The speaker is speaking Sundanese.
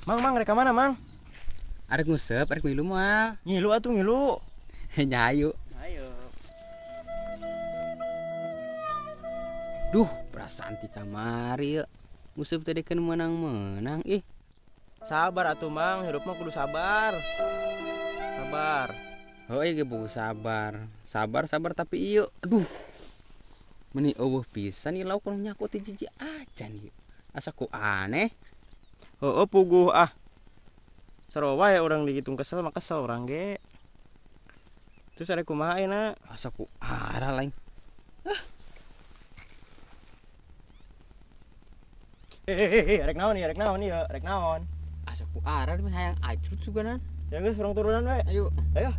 Mang, mang, rek mana, Mang? Arek nguseup, arek milu moal. Ngilu atuh ngilu. Nya ayo. Ayo. Duh, perasaan ti kamari yeuh. Nguseup teh dekeun meunang-meunang ih. Sabar atuh, Mang, hirup mah kudu sabar. Sabar. Heuh ge buku sabar. Sabar sabar tapi ieu aduh. Meni eueuh pisan ieu lauk nu nyaku ti jiji acan ieu. Asa ku aneh. Heueuh puguh ah. Sarua wae urang digitung kesel mah kesel urang ge. Terus arek kumaha ayeuna? Asa ku arah lain. Ah. Rek naon ieu, rek naon ieu, rek naon? Asa ku arah mah hayang ajut suganan. Ya geus urang turunan we. Ayo. Ayo.